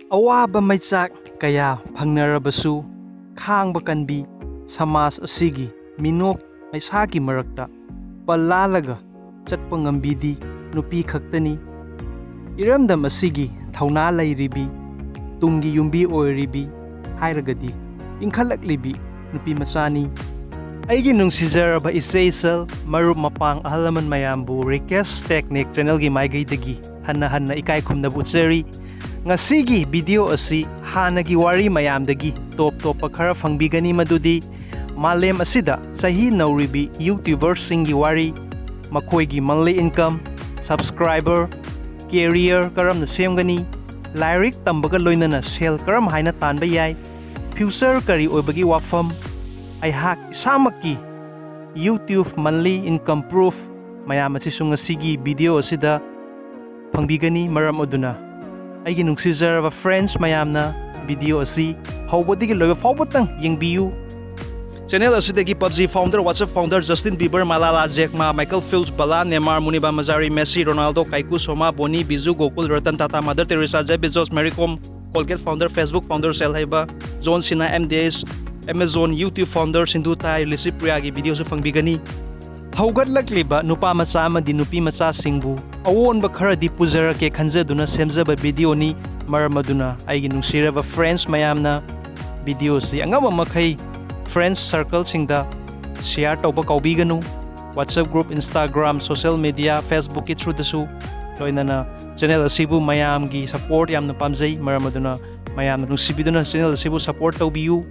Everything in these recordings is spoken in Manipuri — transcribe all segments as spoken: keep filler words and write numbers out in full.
ꯑꯋꯥꯕ ꯃꯩꯆꯥꯛ ꯀꯌꯥ ꯐꯪꯅꯔꯕꯁꯨ, ꯈꯥꯡꯕ ꯀꯟꯕꯤ ꯁꯃꯥꯖ ꯑꯁꯤꯒꯤ ꯃꯤꯅꯣꯛ ꯃꯩꯁꯥꯒꯤ ꯃꯔꯛꯇ ꯄꯜꯂꯥꯜꯂꯒ ꯆꯠꯄ ꯉꯝꯕꯤꯗꯤ ꯅꯨꯄꯤ ꯈꯛꯇꯅꯤ꯫ ꯏꯔꯝꯗꯝ ꯑꯁꯤꯒꯤ ꯊꯧꯅꯥ ꯂꯩꯔꯤꯕꯤ, ꯇꯨꯡꯒꯤ ꯌꯨꯝꯕꯤ ꯑꯣꯏꯔꯤꯕꯤ ꯍꯥꯏꯔꯒꯗꯤ ꯏꯟꯈꯠꯂꯛꯂꯤꯕꯤ ꯅꯨꯄꯤ ꯃꯆꯥꯅꯤ꯫ ꯑꯩꯒꯤ ꯅꯨꯡꯁꯤꯖꯔꯕ ꯏꯆꯦ ꯏꯆꯜ, ꯃꯔꯨꯞ ꯃꯄꯥꯡ, ꯑꯍꯜ ꯂꯃꯟ ꯃꯌꯥꯝꯕꯨ Rikesh Technique channelꯒꯤ ꯃꯥꯏꯀꯩꯗꯒꯤ ꯍꯟꯅ ꯍꯟꯅ ꯏꯀꯥꯏ ꯈꯨꯝꯅꯕ ꯎꯠꯆꯔꯤ꯫ ꯉꯁꯤꯒꯤ video ꯑꯁꯤ ꯍꯥꯟꯅꯒꯤ ꯋꯥꯔꯤ ꯃꯌꯥꯝꯗꯒꯤ ꯇꯣꯞ ꯇꯣꯞꯄ ꯈꯔ ꯐꯪꯕꯤꯒꯅꯤ, ꯃꯗꯨꯗꯤ ꯃꯥꯂꯦꯝ ꯑꯁꯤꯗ ꯆꯍꯤ ꯅꯧꯔꯤꯕꯤ YouTuberꯁꯤꯡꯒꯤ ꯋꯥꯔꯤ, ꯃꯈꯣꯏꯒꯤ monthly income, subscriber, career ꯀꯔꯝꯅ ꯁꯦꯝꯒꯅꯤ, ꯂꯥꯏꯔꯤꯛ ꯇꯝꯕꯒ ꯂꯣꯏꯅꯅ ꯁꯦꯜ ꯀꯔꯝ ꯍꯥꯏꯅ ꯇꯥꯟꯕ ꯌꯥꯏ, future ꯀꯔꯤ ꯑꯣꯏꯕꯒꯤ ꯋꯥꯐꯝ, ꯑꯩꯍꯥꯛ ꯏꯁꯥꯃꯛꯀꯤ YouTube monthly income proof ꯃꯌꯥꯝ ꯑꯁꯤꯁꯨ ꯉꯁꯤꯒꯤ video ꯑꯁꯤꯗ ꯐꯪꯕꯤꯒꯅꯤ꯫ ꯃꯔꯝ ꯑꯗꯨꯅ ꯑꯩꯒꯤ ꯅꯨꯡꯁꯤꯖꯔꯕ friends ꯃꯌꯥꯝꯅ video ꯑꯁꯤ ꯍꯧꯕꯗꯒꯤ ꯂꯣꯏꯕ ꯐꯥꯎꯕꯇꯪ ꯌꯦꯡꯕꯤꯌꯨ꯫ Channel ꯑꯁꯤꯗꯒꯤ PUBG founder, WhatsApp founder Justin Bieber, Malala, Jack Ma, Michael Phelps, Bala, Neymar, Muniba Majari, Messi, Ronaldo, Kaiku, Soma, Boni, Biju, Gokul, Ratan Tata, Mother Teresa, Jeff Bezos, Mary Kom, Colgate founder, Facebook founder, ꯁꯦꯜ ꯍꯩꯕ John Cena, M D S, Amazon, YouTube founder Sindhu Tai, Lisi Priyaꯒꯤ videoꯁꯨ ꯐꯪꯕꯤꯒꯅꯤ꯫ ꯍꯧꯒꯠꯂꯛꯂꯤꯕ ꯅꯨꯄꯥ ꯃꯆꯥ ꯑꯃꯗꯤ ꯅꯨꯄꯤ ꯃꯆꯥꯁꯤꯡꯕꯨ ꯑꯑꯣꯟꯕ ꯈꯔꯗꯤ ꯄꯨꯖꯔꯛꯀꯦ ꯈꯟꯖꯗꯨꯅ ꯁꯦꯝꯖꯕ videoꯅꯤ꯫ ꯃꯔꯝ ꯑꯗꯨꯅ ꯑꯩꯒꯤ ꯅꯨꯡꯁꯤꯔꯕ friends ꯃꯌꯥꯝꯅ videoꯁꯤ ꯑꯉꯝꯕ ꯃꯈꯩ friends circleꯁꯤꯡꯗ share ꯇꯧꯕ ꯀꯥꯎꯕꯤꯒꯅꯨ꯫ WhatsApp group, Instagram, social media, Facebookꯀꯤ throughꯗꯁꯨ, ꯂꯣꯏꯅꯅ channel ꯑꯁꯤꯕꯨ ꯃꯌꯥꯝꯒꯤ support ꯌꯥꯝꯅ ꯄꯥꯝꯖꯩ꯫ ꯃꯔꯝ ꯑꯗꯨꯅ ꯃꯌꯥꯝꯅ ꯅꯨꯡꯁꯤꯕꯤꯗꯨꯅ channel ꯑꯁꯤꯕꯨ support ꯇꯧꯕꯤꯌꯨ꯫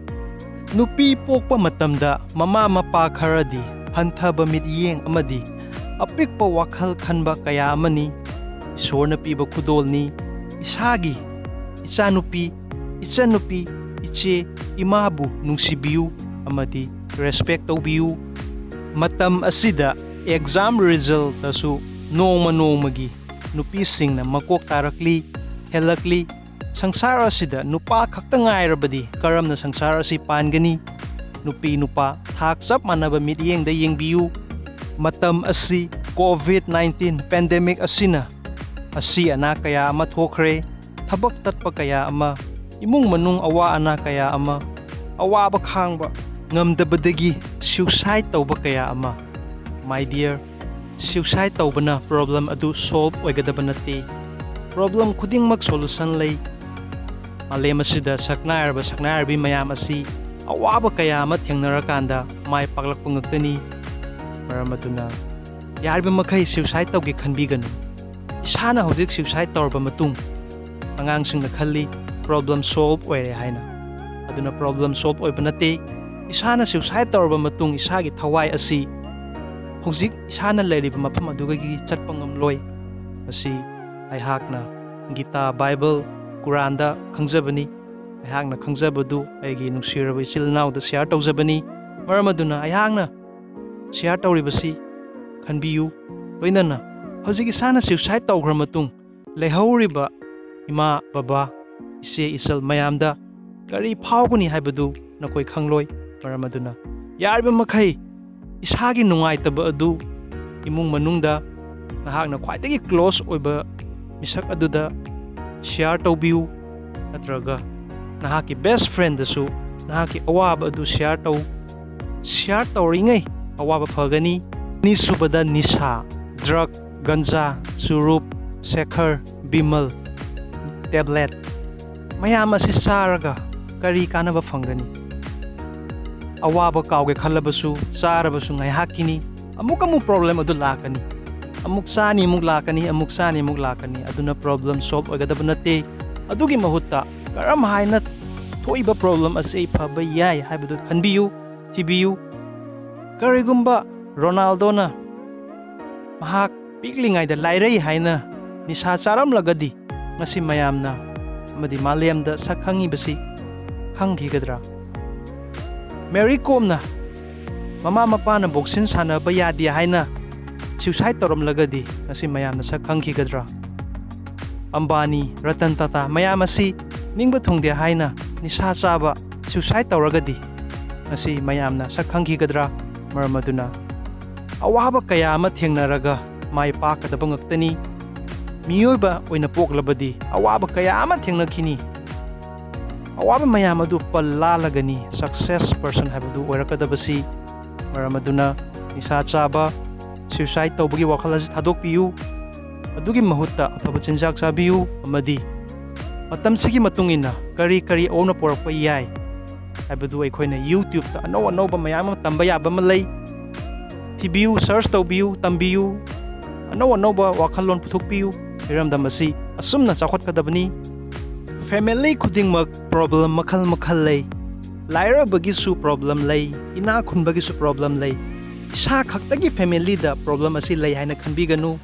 ꯅꯨꯄꯤ ꯄꯣꯛꯄ ꯃꯇꯝꯗ ꯃꯃꯥ ꯃꯄꯥ ꯈꯔꯗꯤ ꯍꯟꯊꯕ ꯃꯤꯠꯌꯦꯡ ꯑꯃꯗꯤ ꯑꯄꯤꯛꯄ ꯋꯥꯈꯜ ꯈꯟꯕ ꯀꯌꯥ ꯑꯃꯅꯤ꯫ ꯏꯁꯣꯔꯅ ꯄꯤꯕ ꯈꯨꯗꯣꯜꯅꯤ꯫ ꯏꯁꯥꯒꯤ ꯏꯆꯥꯅꯨꯄꯤ, ꯏꯆꯟꯅꯨꯄꯤ, ꯏꯆꯦ, ꯏꯃꯥꯕꯨ ꯅꯨꯡꯁꯤꯕꯤꯌꯨ ꯑꯃꯗꯤ respect ꯇꯧꯕꯤꯌꯨ꯫ ꯃꯇꯝ ꯑꯁꯤꯗ exam resultꯇꯁꯨ ꯅꯣꯡꯃ ꯅꯣꯡꯃꯒꯤ ꯅꯨꯄꯤꯁꯤꯡꯅ ꯃꯀꯣꯛ ꯇꯥꯔꯛꯂꯤ, ꯍꯦꯜꯂꯛꯂꯤ꯫ ꯁꯪꯁꯥꯔ ꯑꯁꯤꯗ ꯅꯨꯄꯥ ꯈꯛꯇ ꯉꯥꯏꯔꯕꯗꯤ ꯀꯔꯝꯅ ꯁꯪꯁꯥꯔ ꯑꯁꯤ ꯄꯥꯟꯒꯅꯤ? ꯅꯨꯄꯤ ꯅꯨꯄꯥ ꯊꯥꯛ ꯆꯞ ꯃꯥꯟꯅꯕ ꯃꯤꯠꯌꯦꯡꯗ ꯌꯦꯡꯕꯤꯌꯨ꯫ ꯃꯇꯝ ꯑꯁꯤ COVID nineteen pandemic ꯑꯁꯤꯅ ꯑꯁꯤ ꯑꯅꯥ ꯀꯌꯥ ꯑꯃ ꯊꯣꯛꯈ꯭ꯔꯦ꯫ ꯊꯕꯛ ꯇꯠꯄ ꯀꯌꯥ ꯑꯃ, ꯏꯃꯨꯡ ꯃꯅꯨꯡ ꯑꯋꯥ ꯑꯅꯥ ꯀꯌꯥ ꯑꯃ, ꯑꯋꯥꯕ ꯈꯥꯡꯕ ꯉꯝꯗꯕꯗꯒꯤ suicide ꯇꯧꯕ ꯀꯌꯥ ꯑꯃ꯫ My dear, suicide ꯇꯧꯕꯅ problem ꯑꯗꯨ solve ꯑꯣꯏꯒꯗꯕ ꯅꯠꯇꯦ꯫ Problem ꯈꯨꯗꯤꯡꯃꯛ solution ꯂꯩ꯫ ꯃꯥꯂꯦꯝ ꯑꯁꯤꯗ ꯁꯛꯅꯥꯏꯔꯕ ꯁꯛꯅꯥꯏꯔꯕꯤ ꯃꯌꯥꯝ ꯑꯁꯤ ꯑꯋꯥꯕ ꯀꯌꯥ ꯑꯃ ꯊꯦꯡꯅꯔꯀꯥꯟꯗ ꯃꯥꯏ ꯄꯥꯛꯂꯛꯄ ꯉꯥꯛꯇꯅꯤ꯫ ꯃꯔꯝ ꯑꯗꯨꯅ ꯌꯥꯔꯤꯕ ꯃꯈꯩ suicide ꯇꯧꯒꯦ ꯈꯟꯕꯤꯒꯅꯨ꯫ ꯏꯁꯥꯅ ꯍꯧꯖꯤꯛ suicide ꯇꯧꯔꯕ ꯃꯇꯨꯡ ꯑꯉꯥꯡꯁꯤꯡꯅ ꯈꯜꯂꯤ problem solve ꯑꯣꯏꯔꯦ ꯍꯥꯏꯅ꯫ ꯑꯗꯨꯅ problem solve ꯑꯣꯏꯕ ꯅꯠꯇꯦ꯫ ꯏꯁꯥꯅ suicide ꯇꯧꯔꯕ ꯃꯇꯨꯡ ꯏꯁꯥꯒꯤ ꯊꯋꯥꯏ ꯑꯁꯤ ꯍꯧꯖꯤꯛ ꯏꯁꯥꯅ ꯂꯩꯔꯤꯕ ꯃꯐꯝ ꯑꯗꯨꯗꯒꯤ ꯆꯠꯄ ꯉꯝꯂꯣꯏ꯫ ꯃꯁꯤ ꯑꯩꯍꯥꯛꯅ ꯒꯤꯇꯥ, ꯕꯥꯏꯕꯜ, ꯀꯨꯔꯥꯟꯗ ꯈꯪꯖꯕꯅꯤ꯫ ꯑꯩꯍꯥꯛꯅ ꯈꯪꯖꯕꯗꯨ ꯑꯩꯒꯤ ꯅꯨꯡꯁꯤꯔꯕ ꯏꯆꯤꯜ ꯏꯅꯥꯎꯗ share ꯇꯧꯖꯕꯅꯤ꯫ ꯃꯔꯝ ꯑꯗꯨꯅ ꯑꯩꯍꯥꯛꯅ share ꯇꯧꯔꯤꯕꯁꯤ ꯈꯟꯕꯤꯌꯨ꯫ ꯂꯣꯏꯅꯅ ꯍꯧꯖꯤꯛ ꯏꯁꯥꯅ suicide ꯇꯧꯈ꯭ꯔ ꯃꯇꯨꯡ ꯂꯩꯍꯧꯔꯤꯕ ꯏꯃꯥ, ꯕꯕꯥ, ꯏꯆꯦ, ꯏꯆꯜ ꯃꯌꯥꯝꯗ ꯀꯔꯤ ꯐꯥꯎꯒꯅꯤ ꯍꯥꯏꯕꯗꯨ ꯅꯈꯣꯏ ꯈꯪꯂꯣꯏ꯫ ꯃꯔꯝ ꯑꯗꯨꯅ ꯌꯥꯔꯤꯕ ꯃꯈꯩ ꯏꯁꯥꯒꯤ ꯅꯨꯡꯉꯥꯏꯇꯕ ꯑꯗꯨ ꯏꯃꯨꯡ ꯃꯅꯨꯡꯗ ꯅꯍꯥꯛꯅ ꯈ꯭ꯋꯥꯏꯗꯒꯤ close ꯑꯣꯏꯕ ꯃꯤꯁꯛ ꯑꯗꯨꯗ share ꯇꯧꯕꯤꯌꯨ, ꯅꯠꯇ꯭ꯔꯒ ꯅꯍꯥꯛꯀꯤ best friendꯗꯁꯨ ꯅꯍꯥꯛꯀꯤ ꯑꯋꯥꯕ ꯑꯗꯨ share ꯇꯧ꯫ Share ꯇꯧꯔꯤꯉꯩ ꯑꯋꯥꯕ ꯐꯒꯅꯤ꯫ ꯑꯅꯤꯁꯨꯕꯗ ꯅꯤꯁꯥ, drug, ꯒꯟꯖꯥ, ꯆꯨꯔꯨꯞ, ꯁꯦꯈꯔ, ꯕꯤꯃꯜ, tablet ꯃꯌꯥꯝ ꯑꯁꯤ ꯆꯥꯔꯒ ꯀꯔꯤ ꯀꯥꯟꯅꯕ ꯐꯪꯒꯅꯤ? ꯑꯋꯥꯕ ꯀꯥꯎꯒꯦ ꯈꯜꯂꯕꯁꯨ, ꯆꯥꯔꯕꯁꯨ ꯉꯥꯏꯍꯥꯛꯀꯤꯅꯤ꯫ ꯑꯃꯨꯛ ꯑꯃꯨꯛ problem ꯑꯗꯨ ꯂꯥꯛꯀꯅꯤ꯫ ꯑꯃꯨꯛ ꯆꯥꯅꯤ, ꯑꯃꯨꯛ ꯂꯥꯛꯀꯅꯤ, ꯑꯃꯨꯛ ꯆꯥꯅꯤ, ꯑꯃꯨꯛ ꯂꯥꯛꯀꯅꯤ꯫ ꯑꯗꯨꯅ problem solve ꯑꯣꯏꯒꯗꯕ ꯅꯠꯇꯦ꯫ ꯑꯗꯨꯒꯤ ꯃꯍꯨꯠꯇ ꯀꯔꯝ ꯍꯥꯏꯅ ꯊꯣꯛꯏꯕ problem ꯑꯁꯤ ꯑꯩ ꯐꯕ ꯌꯥꯏ ꯍꯥꯏꯕꯗꯨ ꯈꯟꯕꯤꯌꯨ, ꯊꯤꯕꯤꯌꯨ꯫ ꯀꯔꯤꯒꯨꯝꯕ ꯔꯣꯅꯥꯜꯗꯣꯅ ꯃꯍꯥꯛ ꯄꯤꯛꯂꯤꯉꯩꯗ ꯂꯥꯏꯔꯩ ꯍꯥꯏꯅ ꯅꯤꯁꯥ ꯆꯥꯔꯝꯂꯒꯗꯤ ꯉꯁꯤ ꯃꯌꯥꯝꯅ ꯑꯃꯗꯤ ꯃꯥꯂꯦꯝꯗ ꯁꯛ ꯈꯪꯉꯤꯕꯁꯤ ꯈꯪꯈꯤꯒꯗ꯭ꯔꯥ? ꯃꯦꯔꯤ ꯀꯣꯝꯅ ꯃꯃꯥ ꯃꯄꯥꯅ boxing ꯁꯥꯟꯅꯕ ꯌꯥꯗꯦ ꯍꯥꯏꯅ suicide ꯇꯧꯔꯝꯂꯒꯗꯤ ꯉꯁꯤ ꯃꯌꯥꯝꯅ ꯁꯛ ꯈꯪꯈꯤꯒꯗ꯭ꯔꯥ? ꯑꯝꯕꯥꯅꯤ, ꯔꯇꯟ ꯇꯥꯇꯥ ꯃꯌꯥꯝ ꯑꯁꯤ ꯅꯤꯡꯕ ꯊꯨꯡꯗꯦ ꯍꯥꯏꯅ ꯅꯤꯁꯥ ꯆꯥꯕ suicide ꯇꯧꯔꯒꯗꯤ ꯉꯁꯤ ꯃꯌꯥꯝꯅ ꯁꯛ ꯈꯪꯈꯤꯒꯗ꯭ꯔꯥ? ꯃꯔꯝ ꯑꯗꯨꯅ ꯑꯋꯥꯕ ꯀꯌꯥ ꯑꯃ ꯊꯦꯡꯅꯔꯒ ꯃꯥꯏ ꯄꯥꯛꯀꯗꯕ ꯉꯥꯛꯇꯅꯤ꯫ ꯃꯤꯑꯣꯏꯕ ꯑꯣꯏꯅ ꯄꯣꯛꯂꯕꯗꯤ ꯑꯋꯥꯕ ꯀꯌꯥ ꯑꯃ ꯊꯦꯡꯅꯈꯤꯅꯤ꯫ ꯑꯋꯥꯕ ꯃꯌꯥꯝ ꯑꯗꯨ ꯄꯜ ꯂꯥꯜꯂꯒꯅꯤ success person ꯍꯥꯏꯕꯗꯨ ꯑꯣꯏꯔꯛꯀꯗꯕꯁꯤ꯫ ꯃꯔꯝ ꯑꯗꯨꯅ ꯅꯤꯁꯥ ꯆꯥꯕ, suicide ꯇꯧꯕꯒꯤ ꯋꯥꯈꯜ ꯑꯁꯤ ꯊꯥꯗꯣꯛꯄꯤꯌꯨ꯫ ꯑꯗꯨꯒꯤ ꯃꯍꯨꯠꯇ ꯑꯐꯕ ꯆꯤꯟꯖꯥꯛ ꯆꯥꯕꯤꯌꯨ ꯑꯃꯗꯤ ꯃꯇꯝꯁꯤꯒꯤ ꯃꯇꯨꯡ ꯏꯟꯅ ꯀꯔꯤ ꯀꯔꯤ ꯑꯑꯣꯟꯕ ꯄꯨꯔꯛꯄ ꯌꯥꯏ ꯍꯥꯏꯕꯗꯨ ꯑꯩꯈꯣꯏꯅ YouTubeꯇ ꯑꯅꯧ ꯑꯅꯧꯕ ꯃꯌꯥꯝ ꯑꯃ ꯇꯝꯕ ꯌꯥꯕ ꯑꯃ ꯂꯩ꯫ ꯊꯤꯕꯤꯌꯨ, search ꯇꯧꯕꯤꯌꯨ, ꯇꯝꯕꯤꯌꯨ, ꯑꯅꯧ ꯑꯅꯧꯕ ꯋꯥꯈꯜꯂꯣꯟ ꯄꯨꯊꯣꯛꯄꯤꯌꯨ꯫ ꯏꯔꯝꯗꯝ ꯑꯁꯤ ꯑꯁꯨꯝꯅ ꯆꯥꯎꯈꯠꯀꯗꯕꯅꯤ꯫ Family ꯈꯨꯗꯤꯡꯃꯛ problem ꯃꯈꯜ ꯃꯈꯜ ꯂꯩ꯫ ꯂꯥꯏꯔꯕꯒꯤꯁꯨ problem ꯂꯩ, ꯏꯅꯥꯛ ꯈꯨꯟꯕꯒꯤꯁꯨ problem ꯂꯩ꯫ ꯏꯁꯥ ꯈꯛꯇꯒꯤ familyꯗ problem ꯑꯁꯤ ꯂꯩ ꯍꯥꯏꯅ ꯈꯟꯕꯤꯒꯅꯨ꯫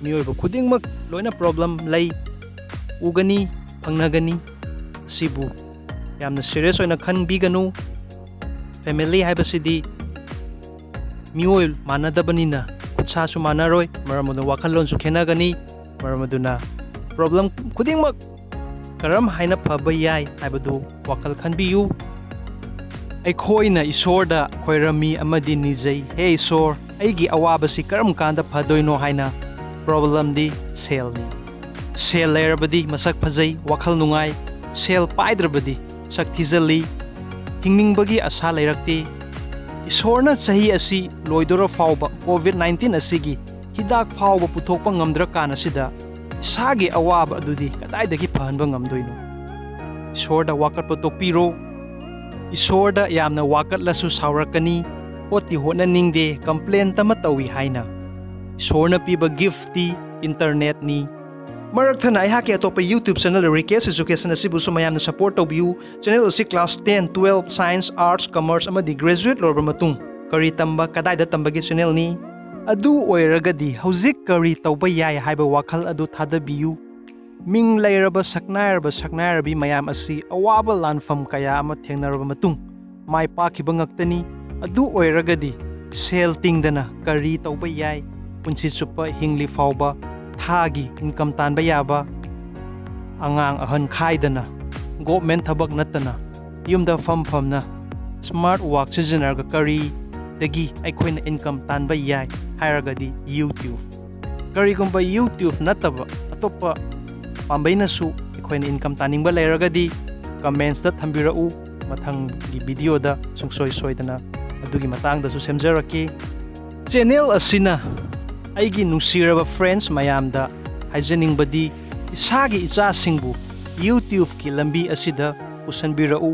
ꯃꯤꯑꯣꯏꯕ ꯈꯨꯗꯤꯡꯃꯛ ꯂꯣꯏꯅ problem ꯂꯩ, ꯎꯒꯅꯤ, ꯐꯪꯅꯒꯅꯤ꯫ ꯑꯁꯤꯕꯨ ꯌꯥꯝꯅ serious ꯑꯣꯏꯅ ꯈꯟꯕꯤꯒꯅꯨ꯫ Family ꯍꯥꯏꯕꯁꯤꯗꯤ ꯃꯤꯑꯣꯏ ꯃꯥꯟꯅꯗꯕꯅꯤꯅ ꯈꯨꯠꯁꯥꯁꯨ ꯃꯥꯟꯅꯔꯣꯏ, ꯃꯔꯝ ꯑꯗꯨꯅ ꯋꯥꯈꯜꯂꯣꯟꯁꯨ ꯈꯦꯠꯅꯒꯅꯤ꯫ ꯃꯔꯝ ꯑꯗꯨꯅ problem ꯈꯨꯗꯤꯡꯃꯛ ꯀꯔꯝ ꯍꯥꯏꯅ ꯐꯕ ꯌꯥꯏ ꯍꯥꯏꯕꯗꯨ ꯋꯥꯈꯜ ꯈꯟꯕꯤꯌꯨ꯫ ꯑꯩꯈꯣꯏꯅ ꯏꯁꯣꯔꯗ ꯈꯣꯏꯔꯝꯃꯤ ꯑꯃꯗꯤ ꯅꯤꯖꯩ, "ꯍꯦ ꯏꯁꯣꯔ, ꯑꯩꯒꯤ ꯑꯋꯥꯕꯁꯤ ꯀꯔꯝ ꯀꯥꯟꯗ ꯐꯗꯣꯏꯅꯣ?" ꯍꯥꯏꯅ꯫ Problemꯗꯤ ꯁꯦꯜꯅꯤ꯫ ꯁꯦꯜ ꯂꯩꯔꯕꯗꯤ ꯃꯁꯛ ꯐꯖꯩ, ꯋꯥꯈꯜ ꯅꯨꯡꯉꯥꯏ꯫ ꯁꯦꯜ ꯄꯥꯏꯗ꯭ꯔꯕꯗꯤ ꯁꯛ ꯊꯤꯖꯜꯂꯤ꯫ ꯍꯤꯡꯅꯤꯡꯕꯒꯤ ꯑꯁꯥ ꯂꯩꯔꯛꯇꯦ꯫ ꯏꯁꯣꯔꯅ ꯆꯍꯤ ꯑꯁꯤ ꯂꯣꯏꯗꯣꯔ ꯐꯥꯎꯕ COVID nineteen ꯑꯁꯤꯒꯤ ꯍꯤꯗꯥꯛ ꯐꯥꯎꯕ ꯄꯨꯊꯣꯛꯄ ꯉꯝꯗ꯭ꯔꯀꯥꯟ ꯑꯁꯤꯗ ꯏꯁꯥꯒꯤ ꯑꯋꯥꯕ ꯑꯗꯨꯗꯤ ꯀꯗꯥꯏꯗꯒꯤ ꯐꯍꯟꯕ ꯉꯝꯗꯣꯏꯅꯣ? ꯏꯁꯣꯔꯗ ꯋꯥꯀꯠꯄ ꯇꯣꯛꯄꯤꯔꯣ꯫ ꯏꯁꯣꯔꯗ ꯌꯥꯝꯅ ꯋꯥꯀꯠꯂꯁꯨ ꯁꯥꯎꯔꯛꯀꯅꯤ, ꯍꯣꯠꯇꯤ ꯍꯣꯠꯅꯅꯤꯡꯗꯦ, complain ꯑꯃ ꯇꯧꯏ ꯍꯥꯏꯅ꯫ ꯏꯁꯣꯔꯅ ꯄꯤꯕ giftꯇꯤ internetꯅꯤ꯫ ꯃꯔꯛ ꯊꯠꯅ ꯑꯩꯍꯥꯛꯀꯤ ꯑꯇꯣꯞꯄ YouTube channel Rikesh Education ꯑꯁꯤꯕꯨꯁꯨ ꯃꯌꯥꯝꯅ support ꯇꯧꯕꯤꯌꯨ꯫ Channel ꯑꯁꯤ class ten, twelve, science, arts, commerce ꯑꯃꯗꯤ graduate ꯂꯣꯏꯔꯕ ꯃꯇꯨꯡ ꯀꯔꯤ ꯇꯝꯕ, ꯀꯗꯥꯏꯗ ꯇꯝꯕꯒꯤ channelꯅꯤ꯫ ꯑꯗꯨ ꯑꯣꯏꯔꯒꯗꯤ ꯍꯧꯖꯤꯛ ꯀꯔꯤ ꯇꯧꯕ ꯌꯥꯏ ꯍꯥꯏꯕ ꯋꯥꯈꯜ ꯑꯗꯨ ꯊꯥꯗꯕꯤꯌꯨ꯫ ꯃꯤꯡ ꯂꯩꯔꯕ ꯁꯛꯅꯥꯏꯔꯕ ꯁꯛꯅꯥꯏꯔꯕꯤ ꯃꯌꯥꯝ ꯑꯁꯤ ꯑꯋꯥꯕ ꯂꯥꯟꯐꯝ ꯀꯌꯥ ꯑꯃ ꯊꯦꯡꯅꯔꯕ ꯃꯇꯨꯡ ꯃꯥꯏ ꯄꯥꯛꯈꯤꯕ ꯉꯥꯛꯇꯅꯤ꯫ ꯑꯗꯨ ꯑꯣꯏꯔꯒꯗꯤ ꯁꯦꯜ ꯇꯤꯡꯗꯅ ꯀꯔꯤ ꯇꯧꯕ ꯌꯥꯏ? ꯄꯨꯟꯁꯤ ꯆꯨꯞꯄ ꯍꯤꯡꯂꯤ ꯐꯥꯎꯕ ꯊꯥꯒꯤ income ꯇꯥꯟꯕ ꯌꯥꯕ, ꯑꯉꯥꯡ ꯑꯍꯟ ꯈꯥꯏꯗꯅ, government ꯊꯕꯛ ꯅꯠꯇꯅ ꯌꯨꯝꯗ ꯐꯝ ꯐꯝꯅ smart work ꯁꯤꯖꯤꯟꯅꯔꯒ ꯀꯔꯤꯗꯒꯤ ꯑꯩꯈꯣꯏꯅ income ꯇꯥꯟꯕ ꯌꯥꯏ ꯍꯥꯏꯔꯒꯗꯤ YouTube꯫ ꯀꯔꯤꯒꯨꯝꯕ YouTube ꯅꯠꯇꯕ ꯑꯇꯣꯞꯄ ꯄꯥꯝꯕꯩꯅꯁꯨ ꯑꯩꯈꯣꯏꯅ income ꯇꯥꯅꯤꯡꯕ ꯂꯩꯔꯒꯗꯤ comments ꯇ ꯊꯝꯕꯤꯔꯛꯎ꯫ ꯃꯊꯪꯒꯤ video ꯗ ꯁꯨꯡꯁꯣꯏ ꯁꯣꯏꯗꯅ ꯑꯗꯨꯒꯤ ꯃꯇꯥꯡꯗꯁꯨ ꯁꯦꯝꯖꯔꯛꯀꯦ꯫ Channel ꯑꯁꯤꯅ ꯑꯩꯒꯤ ꯅꯨꯡꯁꯤꯔꯕ friends ꯃꯌꯥꯝꯗ ꯍꯥꯏꯖꯅꯤꯡꯕꯗꯤ, ꯏꯁꯥꯒꯤ ꯏꯆꯥꯁꯤꯡꯕꯨ YouTube ꯀꯤ ꯂꯝꯕꯤ ꯑꯁꯤꯗ ꯄꯨꯁꯟꯕꯤꯔꯛꯎ꯫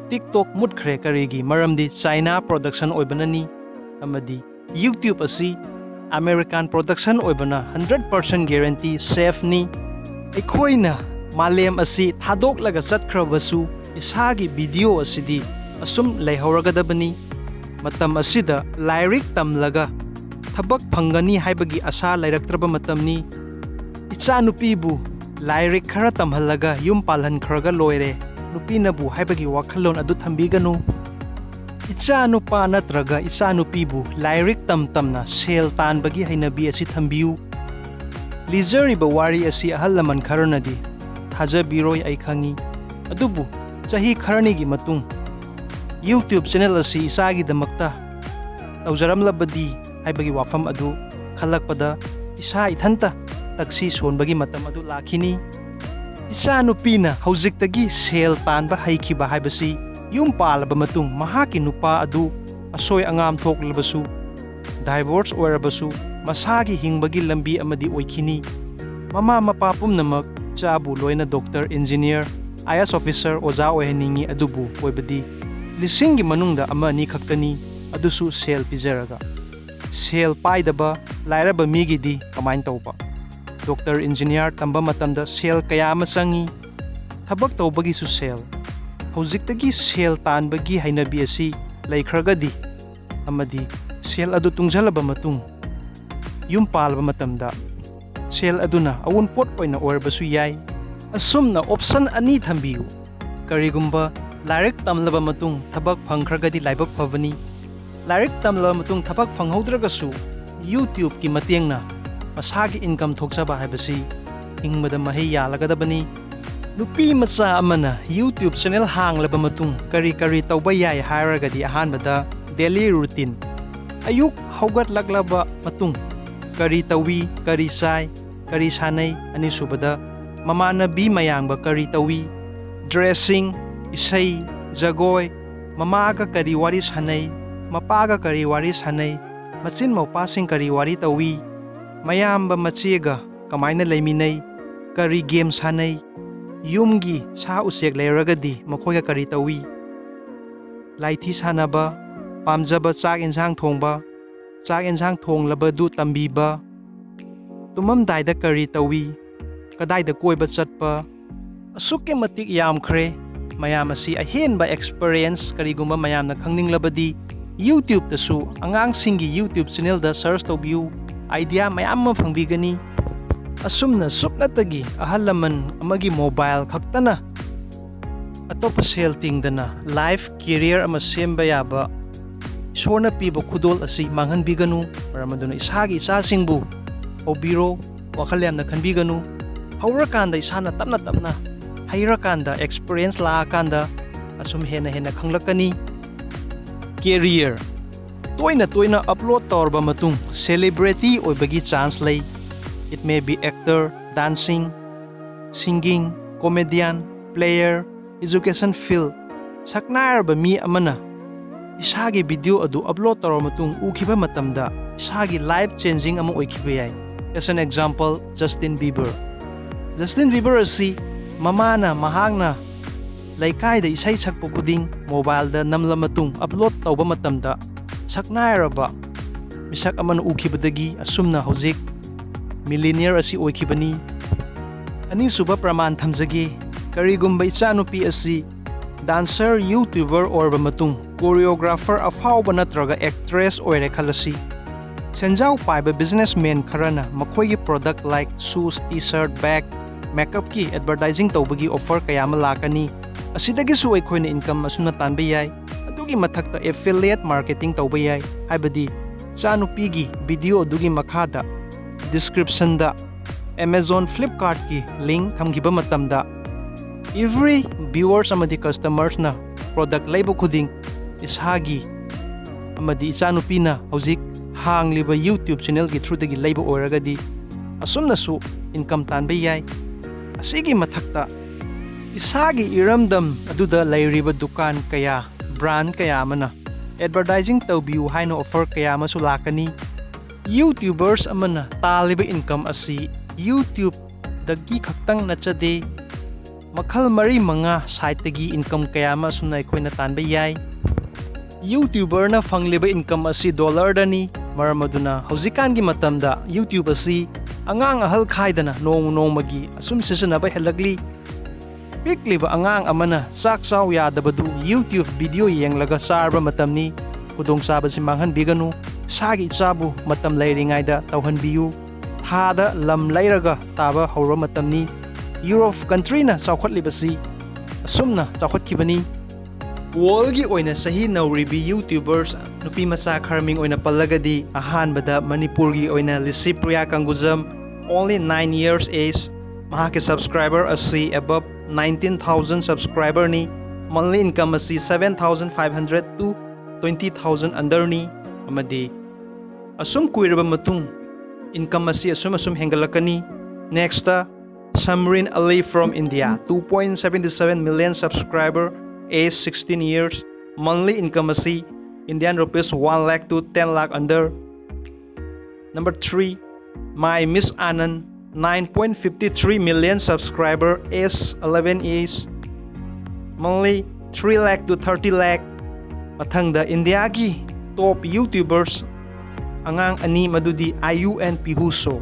TikTok ꯃꯨꯠꯈ꯭ꯔꯦ ꯀꯔꯤꯒꯤ? ꯃꯔꯝꯗꯤ China production ꯑꯣꯏꯕꯅꯅꯤ, ꯑꯃꯗꯤ YouTube ꯑꯁꯤ American production ꯑꯣꯏꯕꯅ hundred percent guarantee safe ꯅꯤ꯫ ꯑꯩꯈꯣꯏꯅ ꯃꯥꯂꯦꯝ ꯑꯁꯤ ꯊꯥꯗꯣꯛꯂꯒ ꯆꯠꯈ꯭ꯔꯕꯁꯨ, ꯏꯁꯥꯒꯤ video ꯑꯁꯤꯗꯤ ꯑꯁꯨꯝ ꯂꯩꯍꯧꯔꯒꯗꯕꯅꯤ꯫ ꯃꯇꯝ ꯑꯁꯤꯗ ꯂꯥꯏꯔꯤꯛ ꯇꯝꯂꯒ ꯊꯕꯛ ꯐꯪꯒꯅꯤ ꯍꯥꯏꯕꯒꯤ ꯑꯁꯥ ꯂꯩꯔꯛꯇ꯭ꯔꯕ ꯃꯇꯝꯅꯤ꯫ ꯏꯆꯥꯅꯨꯄꯤꯕꯨ ꯂꯥꯏꯔꯤꯛ ꯈꯔ ꯇꯝꯍꯜꯂꯒ ꯌꯨꯝ ꯄꯥꯜꯍꯟꯈ꯭ꯔꯒ ꯂꯣꯏꯔꯦ, ꯅꯨꯄꯤꯅꯕꯨ ꯍꯥꯏꯕꯒꯤ ꯋꯥꯈꯜꯂꯣꯟ ꯑꯗꯨ ꯊꯝꯕꯤꯒꯅꯨ꯫ ꯏꯆꯥꯅꯨꯄꯥ ꯅꯠꯇ꯭ꯔꯒ ꯏꯆꯥꯅꯨꯄꯤꯕꯨ ꯂꯥꯏꯔꯤꯛ ꯇꯝ ꯇꯝꯅ ꯁꯦꯜ ꯇꯥꯟꯕꯒꯤ ꯍꯩꯅꯕꯤ ꯑꯁꯤ ꯊꯝꯕꯤꯌꯨ꯫ ꯂꯤꯖꯔꯤꯕ ꯋꯥꯔꯤ ꯑꯁꯤ ꯑꯍꯜ ꯂꯃꯟ ꯈꯔꯅꯗꯤ ꯊꯥꯖꯕꯤꯔꯣꯏ, ꯑꯩ ꯈꯪꯏ꯫ ꯑꯗꯨꯕꯨ ꯆꯍꯤ ꯈꯔꯅꯤꯒꯤ ꯃꯇꯨꯡ YouTube channel ꯑꯁꯤ ꯏꯆꯥꯒꯤꯗꯃꯛꯇ ꯇꯧꯖꯔꯝꯂꯕꯗꯤ ꯍꯥꯏꯕꯒꯤ ꯋꯥꯐꯝ ꯑꯗꯨ ꯈꯜꯂꯛꯄꯗ ꯏꯁꯥ ꯏꯊꯟꯇ ꯇꯛꯁꯤ ꯁꯣꯟꯕꯒꯤ ꯃꯇꯝ ꯑꯗꯨ ꯂꯥꯛꯈꯤꯅꯤ꯫ ꯏꯆꯥꯅꯨꯄꯤꯅ ꯍꯧꯖꯤꯛꯇꯒꯤ ꯁꯦꯜ ꯇꯥꯟꯕ ꯍꯩꯈꯤꯕ ꯍꯥꯏꯕꯁꯤ ꯌꯨꯝ ꯄꯥꯜꯂꯕ ꯃꯇꯨꯡ ꯃꯍꯥꯛꯀꯤ ꯅꯨꯄꯥ ꯑꯗꯨ ꯑꯁꯣꯏ ꯑꯉꯥꯝ ꯊꯣꯛꯂꯕꯁꯨ, divorce ꯑꯣꯏꯔꯕꯁꯨ, ꯃꯁꯥꯒꯤ ꯍꯤꯡꯕꯒꯤ ꯂꯝꯕꯤ ꯑꯃꯗꯤ ꯑꯣꯏꯈꯤꯅꯤ꯫ ꯃꯃꯥ ꯃꯄꯥ ꯄꯨꯝꯅꯃꯛ ꯏꯆꯥꯕꯨ ꯂꯣꯏꯅ doctor, engineer, IAS officer, ꯑꯣꯖꯥ ꯑꯣꯏꯍꯟꯅꯤꯡꯏ, ꯑꯗꯨꯕꯨ ꯑꯣꯏꯕꯗꯤ ꯂꯤꯁꯤꯡꯒꯤ ꯃꯅꯨꯡꯗ ꯑꯃ ꯑꯅꯤ ꯈꯛꯇꯅꯤ, ꯑꯗꯨꯁꯨ ꯁꯦꯜ ꯄꯤꯖꯔꯒ꯫ ꯁꯦꯜ ꯄꯥꯏꯗꯕ ꯂꯥꯏꯔꯕ ꯃꯤꯒꯤꯗꯤ ꯀꯃꯥꯏꯅ ꯇꯧꯕ? Doctor, engineer ꯇꯝꯕ ꯃꯇꯝꯗ ꯁꯦꯜ ꯀꯌꯥ ꯑꯃ ꯆꯪꯏ꯫ ꯊꯕꯛ ꯇꯧꯕꯒꯤꯁꯨ ꯁꯦꯜ꯫ ꯍꯧꯖꯤꯛꯇꯒꯤ ꯁꯦꯜ ꯇꯥꯟꯕꯒꯤ ꯍꯩꯅꯕꯤ ꯑꯁꯤ ꯂꯩꯈ꯭ꯔꯒꯗꯤ ꯑꯃꯗꯤ ꯁꯦꯜ ꯑꯗꯨ ꯇꯨꯡꯁꯤꯜꯂꯕ ꯃꯇꯨꯡ ꯌꯨꯝ ꯄꯥꯜꯂꯕ ꯃꯇꯝꯗ ꯁꯦꯜ ꯑꯗꯨꯅ ꯑꯋꯨꯟꯄꯣꯠ ꯑꯣꯏꯅ ꯑꯣꯏꯔꯕꯁꯨ ꯌꯥꯏ꯫ ꯑꯁꯨꯝꯅ option ꯑꯅꯤ ꯊꯝꯕꯤꯌꯨ꯫ ꯀꯔꯤꯒꯨꯝꯕ ꯂꯥꯏꯔꯤꯛ ꯇꯝꯂꯕ ꯃꯇꯨꯡ ꯊꯕꯛ ꯐꯪꯈ꯭ꯔꯒꯗꯤ ꯂꯥꯏꯕꯛ ꯐꯕꯅꯤ꯫ ꯂꯥꯏꯔꯤꯛ ꯇꯝꯂꯕ ꯃꯇꯨꯡ ꯊꯕꯛ ꯐꯪꯍꯧꯗ꯭ꯔꯒꯁꯨ YouTube ꯀꯤ ꯃꯇꯦꯡꯅ ꯃꯁꯥꯒꯤ income ꯊꯣꯛꯆꯕ ꯍꯥꯏꯕꯁꯤ ꯍꯤꯡꯕꯗ ꯃꯍꯩ ꯌꯥꯜꯂꯒꯗꯕꯅꯤ꯫ ꯅꯨꯄꯤ ꯃꯆꯥ ꯑꯃꯅ YouTube channel ꯍꯥꯡꯂꯕ ꯃꯇꯨꯡ ꯀꯔꯤ ꯀꯔꯤ ꯇꯧꯕ ꯌꯥꯏ ꯍꯥꯏꯔꯒꯗꯤ, ꯑꯍꯥꯟꯕꯗ daily routine꯫ ꯑꯌꯨꯛ ꯍꯧꯒꯠꯂꯛꯂꯕ ꯃꯇꯨꯡ ꯀꯔꯤ ꯇꯧꯏ, ꯀꯔꯤ ꯆꯥꯏ, ꯀꯔꯤ ꯁꯥꯟꯅꯩ, ꯑꯅꯤꯁꯨꯕꯗ ꯃꯃꯥꯟꯅꯕꯤ ꯃꯌꯥꯝꯒ ꯀꯔꯤ ꯇꯧꯏ, dressing, ꯏꯁꯩ, ꯖꯒꯣꯏ, ꯃꯃꯥꯒ ꯀꯔꯤ ꯋꯥꯔꯤ ꯁꯥꯟꯅꯩ, ꯃꯄꯥꯒ ꯀꯔꯤ ꯋꯥꯔꯤ ꯁꯥꯟꯅꯩ, ꯃꯆꯤꯟ ꯃꯧꯄꯥꯁꯤꯡ ꯀꯔꯤ ꯋꯥꯔꯤ ꯇꯧꯏ, ꯃꯌꯥꯝꯕ ꯃꯆꯦꯒ ꯀꯃꯥꯏꯅ ꯂꯩꯃꯤꯟꯅꯩ, ꯀꯔꯤ game ꯁꯥꯟꯅꯩ, ꯌꯨꯝꯒꯤ ꯁꯥ ꯎꯆꯦꯛ ꯂꯩꯔꯒꯗꯤ ꯃꯈꯣꯏꯒ ꯀꯔꯤ ꯇꯧꯏ, ꯂꯥꯏꯊꯤ ꯁꯥꯟꯅꯕ, ꯄꯥꯝꯖꯕ ꯆꯥꯛ ꯌꯦꯟꯁꯥꯡ ꯊꯣꯡꯕ, ꯆꯥꯛ ꯌꯦꯟꯁꯥꯡ ꯊꯣꯡꯂꯕꯗꯨ ꯇꯝꯕꯤꯕ, ꯇꯨꯝꯃꯝꯗꯥꯏꯗ ꯀꯔꯤ ꯇꯧꯏ, ꯀꯗꯥꯏꯗ ꯀꯣꯏꯕ ꯆꯠꯄ, ꯑꯁꯨꯛꯀꯤ ꯃꯇꯤꯛ ꯌꯥꯝꯈ꯭ꯔꯦ꯫ ꯃꯌꯥꯝ ꯑꯁꯤ ꯑꯍꯦꯟꯕ experience ꯀꯔꯤꯒꯨꯝꯕ ꯃꯌꯥꯝꯅ ꯈꯪꯅꯤꯡꯂꯕꯗꯤ YouTubeꯇꯁꯨ ꯑꯉꯥꯡꯁꯤꯡꯒꯤ YouTube channelꯗ search ꯇꯧꯕꯤꯌꯨ, idea ꯃꯌꯥꯝ ꯑꯃ ꯐꯪꯕꯤꯒꯅꯤ꯫ ꯑꯁꯨꯝꯅ ꯁꯨꯞꯅꯇꯒꯤ ꯑꯍꯜ ꯂꯃꯟ ꯑꯃꯒꯤ mobile ꯈꯛꯇꯅ ꯑꯇꯣꯞꯄ ꯁꯦꯜ ꯇꯤꯡꯗꯅ life career ꯑꯃ ꯁꯦꯝꯕ ꯌꯥꯕ ꯏꯁꯣꯔꯅ ꯄꯤꯕ ꯈꯨꯗꯣꯜ ꯑꯁꯤ ꯃꯥꯡꯍꯟꯕꯤꯒꯅꯨ꯫ ꯃꯔꯝ ꯑꯗꯨꯅ ꯏꯁꯥꯒꯤ ꯏꯆꯥꯁꯤꯡꯕꯨ ꯍꯧꯕꯤꯔꯣ, ꯋꯥꯈꯜ ꯌꯥꯝꯅ ꯈꯟꯕꯤꯒꯅꯨ꯫ ꯍꯧꯔꯀꯥꯟꯗ ꯏꯁꯥꯅ ꯇꯞꯅ ꯇꯞꯅ ꯍꯩꯔꯀꯥꯟꯗ, experience ꯂꯥꯛꯑꯀꯥꯟꯗ ꯑꯁꯨꯝ ꯍꯦꯟꯅ ꯍꯦꯟꯅ ꯈꯪꯂꯛꯀꯅꯤ꯫ Career ꯇꯣꯏꯅ ꯇꯣꯏꯅ upload ꯇꯧꯔꯕ ꯃꯇꯨꯡ celebrity ꯑꯣꯏꯕꯒꯤ chance ꯂꯩ꯫ It may be actor, dancing, singing, comedian, player, education field꯫ ꯁꯛꯅꯥꯏꯔꯕ ꯃꯤ ꯑꯃꯅ ꯏꯁꯥꯒꯤ video ꯑꯗꯨ upload ꯇꯧꯔꯕ ꯃꯇꯨꯡ ꯎꯈꯤꯕ ꯃꯇꯝꯗ ꯏꯁꯥꯒꯤ life changing ꯑꯃ ꯑꯣꯏꯈꯤꯕ ꯌꯥꯏ꯫ As an example, Justin Bieber꯫ Justin Bieber ꯑꯁꯤ ꯃꯃꯥꯅ ꯃꯍꯥꯛꯅ ꯂꯩꯀꯥꯏꯗ ꯏꯁꯩ ꯁꯛꯄ ꯈꯨꯗꯤꯡ mobileꯗ ꯅꯝꯂ ꯃꯇꯨꯡ upload ꯇꯧꯕ ꯃꯇꯝꯗ ꯁꯛꯅꯥꯏꯔꯕ ꯃꯤꯁꯛ ꯑꯃꯅ ꯎꯈꯤꯕꯗꯒꯤ ꯑꯁꯨꯝꯅ ꯍꯧꯖꯤꯛ millionaire ꯑꯁꯤ ꯑꯣꯏꯈꯤꯕꯅꯤ꯫ ꯑꯅꯤꯁꯨꯕ ꯄ꯭ꯔꯃꯥꯟ ꯊꯝꯖꯒꯦ꯫ ꯀꯔꯤꯒꯨꯝꯕ ꯏꯆꯥꯅꯨꯄꯤ ꯑꯁꯤ dancer, YouTuber ꯑꯣꯏꯔꯕ ꯃꯇꯨꯡ choreographer ꯑꯐꯥꯎꯕ ꯅꯠꯇ꯭ꯔꯒ actress ꯑꯣꯏꯔꯦ ꯈꯜꯂꯁꯤ꯫ ꯁꯦꯟꯖꯥꯎ ꯄꯥꯏꯕ businessman ꯈꯔꯅ ꯃꯈꯣꯏꯒꯤ product like shoes, T-shirt, bag, makeupꯀꯤ advertising ꯇꯧꯕꯒꯤ offer ꯀꯌꯥ ꯑꯃ ꯂꯥꯛꯀꯅꯤ꯫ ꯑꯁꯤꯗꯒꯤꯁꯨ ꯑꯩꯈꯣꯏꯅ income ꯑꯁꯨꯝꯅ ꯇꯥꯟꯕ ꯌꯥꯏ꯫ ꯑꯗꯨꯒꯤ ꯃꯊꯛꯇ affiliate marketing ꯇꯧꯕ ꯌꯥꯏ, ꯍꯥꯏꯕꯗꯤ ꯏꯆꯥꯅꯨꯄꯤꯒꯤ video ꯑꯗꯨꯒꯤ ꯃꯈꯥꯗ descriptionꯗ Amazon, Flipkartꯀꯤ link ꯊꯝꯈꯤꯕ ꯃꯇꯝꯗ every viewers ꯑꯃꯗꯤ customersꯅ product ꯂꯩꯕ ꯈꯨꯗꯤꯡ ꯏꯁꯥꯒꯤ ꯑꯃꯗꯤ ꯏꯆꯥꯅꯨꯄꯤꯅ ꯍꯧꯖꯤꯛ ꯍꯥꯡꯂꯤꯕ YouTube channelꯒꯤ throughꯗꯒꯤ ꯂꯩꯕ ꯑꯣꯏꯔꯒꯗꯤ ꯑꯁꯨꯝꯅꯁꯨ income ꯇꯥꯟꯕ ꯌꯥꯏ꯫ ꯑꯁꯤꯒꯤ ꯃꯊꯛꯇ ꯏꯁꯥꯒꯤ ꯏꯔꯝꯗꯝ ꯑꯗꯨꯗ ꯂꯩꯔꯤꯕ ꯗꯨꯀꯥꯟ ꯀꯌꯥ, brand ꯀꯌꯥ ꯑꯃꯅ advertising ꯇꯧꯕꯤꯌꯨ ꯍꯥꯏꯅ offer ꯀꯌꯥ ꯑꯃꯁꯨ ꯂꯥꯛꯀꯅꯤ꯫ YouTubers ꯑꯃꯅ ꯇꯥꯜꯂꯤꯕ income ꯑꯁꯤ YouTubeꯗꯒꯤ ꯈꯛꯇꯪ ꯅꯠꯆꯗꯦ, ꯃꯈꯜ ꯃꯔꯤ ꯃꯉꯥ sideꯇꯒꯤ income ꯀꯌꯥ ꯑꯃ ꯑꯁꯨꯝꯅ ꯑꯩꯈꯣꯏꯅ ꯇꯥꯟꯕ ꯌꯥꯏ꯫ YouTuberꯅ ꯐꯪꯂꯤꯕ income ꯑꯁꯤ dollarꯗꯅꯤ꯫ ꯃꯔꯝ ꯑꯗꯨꯅ ꯍꯧꯖꯤꯛꯀꯥꯟꯒꯤ ꯃꯇꯝꯗ YouTube ꯑꯁꯤ ꯑꯉꯥꯡ ꯑꯍꯜ ꯈꯥꯏꯗꯅ ꯅꯣꯡꯃ ꯅꯣꯡꯃꯒꯤ ꯑꯁꯨꯝ ꯁꯤꯖꯤꯟꯅꯕ ꯍꯦꯜꯂꯛꯂꯤ꯫ ꯄꯤꯛꯂꯤꯕ ꯑꯉꯥꯡ ꯑꯃꯅ ꯆꯥꯛ ꯆꯥꯎ ꯌꯥꯗꯕꯗꯨ YouTube video ꯌꯦꯡꯂꯒ ꯆꯥꯔꯕ ꯃꯇꯝꯅꯤ꯫ ꯈꯨꯗꯣꯡꯆꯥꯕꯁꯤ ꯃꯥꯡꯍꯟꯕꯤꯒꯅꯨ꯫ ꯏꯁꯥꯒꯤ ꯏꯆꯥꯕꯨ ꯃꯇꯝ ꯂꯩꯔꯤꯉꯩꯗ ꯇꯧꯍꯟꯕꯤꯌꯨ꯫ ꯊꯥꯗ ꯂꯝ ꯂꯩꯔꯒ ꯇꯥꯕ ꯍꯧꯔꯕ ꯃꯇꯝꯅꯤ꯫ Europe countryꯅ ꯆꯥꯎꯈꯠꯂꯤꯕꯁꯤ ꯑꯁꯨꯝꯅ ꯆꯥꯎꯈꯠꯈꯤꯕꯅꯤ꯫ Worldꯒꯤ ꯑꯣꯏꯅ ꯆꯍꯤ ꯅꯧꯔꯤꯕꯤ YouTubers ꯅꯨꯄꯤ ꯃꯆꯥ ꯈꯔ ꯃꯤꯡ ꯑꯣꯏꯅ ꯄꯜꯂꯒꯗꯤ, ꯑꯍꯥꯟꯕꯗ ꯃꯅꯤꯄꯨꯔꯒꯤ ꯑꯣꯏꯅ Licypriya ꯀꯪꯒꯨꯖꯝ, only nine years age, ꯃꯍꯥꯛꯀꯤ subscriber ꯑꯁꯤ above nineteen thousand subscriberꯅꯤ꯫ Monthly income ꯑꯁꯤ seven thousand five hundred to twenty thousand underꯅꯤ꯫ ꯑꯃꯗꯤ ꯑꯁꯨꯝ ꯀꯨꯏꯔꯕ ꯃꯇꯨꯡ income ꯑꯁꯤ ꯑꯁꯨꯝ ꯑꯁꯨꯝ ꯍꯦꯟꯒꯠꯂꯛꯀꯅꯤ꯫ Nextꯇ Samrin Ali from India, two point seven seven million subscriber, age sixteen years, monthly income ꯑꯁꯤ Indian rupees one lakh to ten lakh under꯫ Number three, my Miss Anand, nine point fifty three million subscriber, age eleven years, monthly three lakh to thirty lakh꯫ ꯃꯊꯪꯗ ꯏꯟꯗꯤꯌꯥꯒꯤ top YouTubers ꯑꯉꯥꯡ ꯑꯅꯤ, ꯃꯗꯨꯗꯤ Ayu and Pihu Show꯫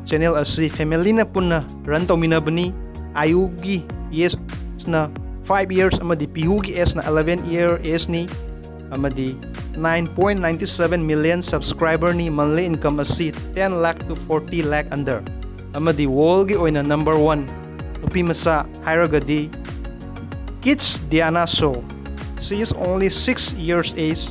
Channel ꯑꯁꯤ familyꯅ ꯄꯨꯟꯅ run ꯇꯧꯃꯤꯟꯅꯕꯅꯤ꯫ Ayuꯒꯤ ageꯅ five years ꯑꯃꯗꯤ Pihuꯒꯤ ageꯅ eleven year ageꯅꯤ꯫ ꯑꯃꯗꯤ nine point nine seven million subscriberꯅꯤ꯫ Monthly income ꯑꯁꯤ ten lakh to forty lakh under꯫ ꯑꯃꯗꯤ worldꯒꯤ ꯑꯣꯏꯅ number one ꯅꯨꯄꯤ ꯃꯆꯥ ꯍꯥꯏꯔꯒꯗꯤ Kids Diana Show꯫ She is only six years age꯫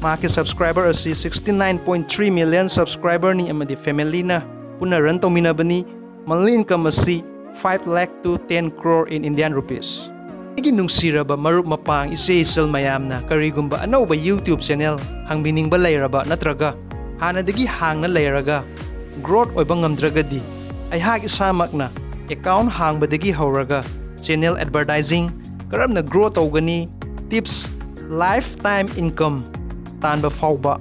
ꯃꯍꯥꯛꯀꯤ subscriber ꯑꯁꯤ sixty nine point three million subscriberꯅꯤ ꯑꯃꯗꯤ familyꯅ ꯄꯨꯟꯅ run ꯇꯧꯃꯤꯟꯅꯕꯅꯤ꯫ Monthly income ꯑꯁꯤ five lakh to ten crore in Indian rupees꯫ ꯑꯩꯒꯤ ꯅꯨꯡꯁꯤꯔꯕ ꯃꯔꯨꯞ ꯃꯄꯥꯡ ꯏꯆꯦ ꯏꯆꯜ ꯃꯌꯥꯝꯅ ꯀꯔꯤꯒꯨꯝꯕ ꯑꯅꯧꯕ YouTube channel ꯍꯥꯡꯕꯤꯅꯤꯡꯕ ꯂꯩꯔꯕ ꯅꯠꯇ꯭ꯔꯒ ꯍꯥꯟꯅꯗꯒꯤ ꯍꯥꯡꯅ ꯂꯩꯔꯒ growth ꯑꯣꯏꯕ ꯉꯝꯗ꯭ꯔꯒꯗꯤ ꯑꯩꯍꯥꯛ ꯏꯁꯥꯃꯛꯅ account ꯍꯥꯡꯕꯗꯒꯤ ꯍꯧꯔꯒ channel advertising ꯀꯔꯝꯅ grow ꯇꯧꯒꯅꯤ, tips, lifetime income ꯇꯥꯟꯕ ꯐꯥꯎꯕ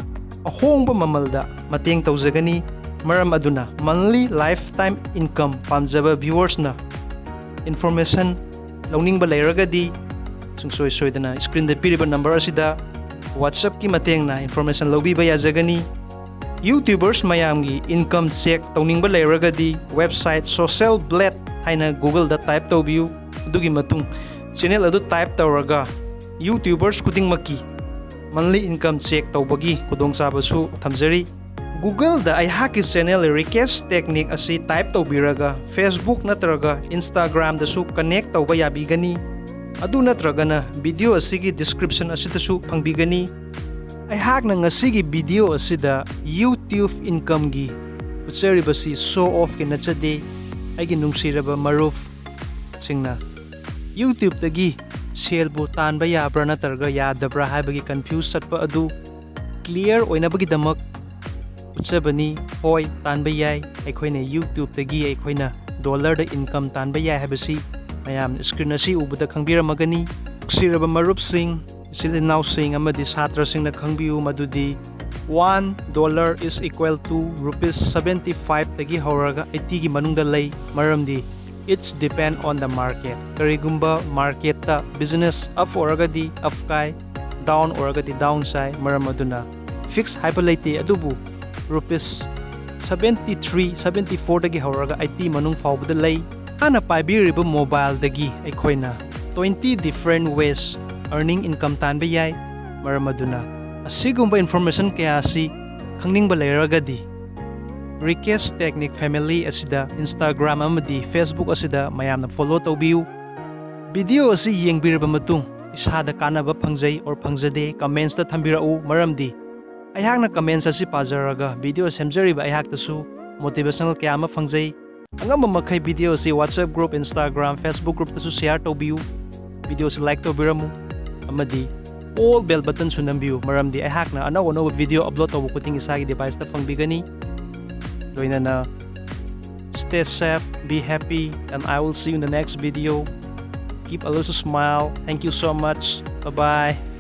ꯑꯍꯣꯡꯕ ꯃꯃꯜꯗ ꯃꯇꯦꯡ ꯇꯧꯖꯒꯅꯤ꯫ ꯃꯔꯝ ꯑꯗꯨꯅ monthly lifetime income ꯄꯥꯝꯖꯕ viewersꯅ information ꯂꯧꯅꯤꯡꯕ ꯂꯩꯔꯒꯗꯤ ꯁꯨꯡꯁꯣꯏ ꯁꯣꯏꯗꯅ screenꯗ ꯄꯤꯔꯤꯕ number ꯑꯁꯤꯗ WhatsAppꯀꯤ ꯃꯇꯦꯡꯅ information ꯂꯧꯕꯤꯕ ꯌꯥꯖꯒꯅꯤ꯫ YouTubers ꯃꯌꯥꯝꯒꯤ income check ꯇꯧꯅꯤꯡꯕ ꯂꯩꯔꯒꯗꯤ website Social Blade ꯍꯥꯏꯅ Googleꯗ type ꯇꯧꯕꯤꯌꯨ꯫ ꯑꯗꯨꯒꯤ ꯃꯇꯨꯡ channel ꯑꯗꯨ type ꯇꯧꯔꯒ YouTubers ꯈꯨꯗꯤꯡꯃꯛꯀꯤ monthly income check ꯇꯧꯕꯒꯤ ꯈꯨꯗꯣꯡꯆꯥꯕꯁꯨ ꯊꯝꯖꯔꯤ꯫ Googleꯗ ꯑꯩꯍꯥꯛꯀꯤ channel Rikesh Technique ꯑꯁꯤ type ꯇꯧꯕꯤꯔꯒ Facebook ꯅꯠꯇ꯭ꯔꯒ Instagramꯗꯁꯨ connect ꯇꯧꯕ ꯌꯥꯕꯤꯒꯅꯤ꯫ ꯑꯗꯨ ꯅꯠꯇ꯭ꯔꯒꯅ video ꯑꯁꯤꯒꯤ description ꯑꯁꯤꯗꯁꯨ ꯐꯪꯕꯤꯒꯅꯤ꯫ ꯑꯩꯍꯥꯛꯅ ꯉꯁꯤꯒꯤ video ꯑꯁꯤꯗ YouTube incomeꯒꯤ ꯎꯠꯆꯔꯤꯕꯁꯤ show offꯀꯤ ꯅꯠꯆꯗꯦ꯫ ꯑꯩꯒꯤ ꯅꯨꯡꯁꯤꯔꯕ ꯃꯔꯨꯞꯁꯤꯡꯅ YouTubeꯇꯒꯤ ꯁꯦꯜꯕꯨ ꯇꯥꯟꯕ ꯌꯥꯕ꯭ꯔꯥ ꯅꯠꯇ꯭ꯔꯒ ꯌꯥꯗꯕ꯭ꯔꯥ ꯍꯥꯏꯕꯒꯤ confuse ꯆꯠꯄ ꯑꯗꯨ clear ꯑꯣꯏꯅꯕꯒꯤꯗꯃꯛ ꯎꯠꯆꯕꯅꯤ꯫ ꯍꯣꯏ, ꯇꯥꯟꯕ ꯌꯥꯏ꯫ ꯑꯩꯈꯣꯏꯅ YouTubeꯇꯒꯤ ꯑꯩꯈꯣꯏꯅ dollarꯗ income ꯇꯥꯟꯕ ꯌꯥꯏ ꯍꯥꯏꯕꯁꯤ ꯃꯌꯥꯝꯅ screen ꯑꯁꯤ ꯎꯕꯗ ꯈꯪꯕꯤꯔꯝꯃꯒꯅꯤ꯫ ꯅꯨꯡꯁꯤꯔꯕ ꯃꯔꯨꯞꯁꯤꯡ, ꯏꯆꯤꯜ ꯏꯅꯥꯎꯁꯤꯡ ꯑꯃꯗꯤ ꯁꯥꯇ꯭ꯔꯁꯤꯡꯅ ꯈꯪꯕꯤꯌꯨ ꯃꯗꯨꯗꯤ one dollar is equal to rupees seventy fiveꯇꯒꯤ ꯍꯧꯔꯒ eightyꯒꯤ ꯃꯅꯨꯡꯗ ꯂꯩ꯫ ꯃꯔꯝꯗꯤ it's depend on the market꯫ ꯀꯔꯤꯒꯨꯝꯕ marketꯇ business up ꯑꯣꯏꯔꯒꯗꯤ up ꯀꯥꯏ, down ꯑꯣꯏꯔꯒꯗꯤ down ꯆꯥꯏ꯫ ꯃꯔꯝ ꯑꯗꯨꯅ fix ꯍꯥꯏꯕ ꯂꯩꯇꯦ, ꯑꯗꯨꯕꯨ rupees seventy three, seventy fourꯗꯒꯤ ꯍꯧꯔꯒ eighty ꯃꯅꯨꯡ ꯐꯥꯎꯕꯗ ꯂꯩ꯫ ꯍꯥꯟꯅ ꯄꯥꯏꯕꯤꯔꯤꯕ mobileꯗꯒꯤ ꯑꯩꯈꯣꯏꯅ twenty different ways earning income ꯇꯥꯟꯕ ꯌꯥꯏ꯫ ꯃꯔꯝ ꯑꯗꯨꯅ ꯑꯁꯤꯒꯨꯝꯕ information ꯀꯌꯥ ꯑꯁꯤ ꯈꯪꯅꯤꯡꯕ ꯂꯩꯔꯒꯗꯤ Rikesh Technique family ꯑꯁꯤꯗ Instagram ꯑꯃꯗꯤ Facebook ꯑꯁꯤꯗ ꯃꯌꯥꯝꯅ follow ꯇꯧꯕꯤꯌꯨ꯫ Video ꯑꯁꯤ ꯌꯦꯡꯕꯤꯔꯕ ꯃꯇꯨꯡ ꯏꯁꯥꯗ ꯀꯥꯟꯅꯕ ꯐꯪꯖꯩ or ꯐꯪꯖꯗꯦ commentsꯇ ꯊꯝꯕꯤꯔꯛꯎ꯫ ꯃꯔꯝꯗꯤ ꯑꯩꯍꯥꯛꯅ comments ꯑꯁꯤ ꯄꯥꯖꯔꯒ video ꯁꯦꯝꯖꯔꯤꯕ ꯑꯩꯍꯥꯛꯇꯁꯨ motivational ꯀꯌꯥ ꯑꯃ ꯐꯪꯖꯩ꯫ ꯑꯉꯝꯕ ꯃꯈꯩ video ꯑꯁꯤ WhatsApp group, Instagram, Facebook groupꯇꯁꯨ share ꯇꯧꯕꯤꯌꯨ꯫ videoꯁꯤ like ꯇꯧꯕꯤꯔꯝꯃꯨ, ꯑꯃꯗꯤ all bell buttonꯁꯨ ꯅꯝꯕꯤꯌꯨ, ꯃꯔꯝꯗꯤ ꯑꯩꯍꯥꯛꯅ ꯑꯅꯧ ꯑꯅꯧꯕ video upload ꯇꯧꯕ ꯈꯨꯗꯤꯡ ꯏꯁꯥꯒꯤ deviceꯇ ꯐꯪꯕꯤꯒꯅꯤ꯫ ꯂꯣꯏꯅꯅ stay safe, be happy, and I will see you in the next video. Keep a little smile. Thank you so much. Bye bye.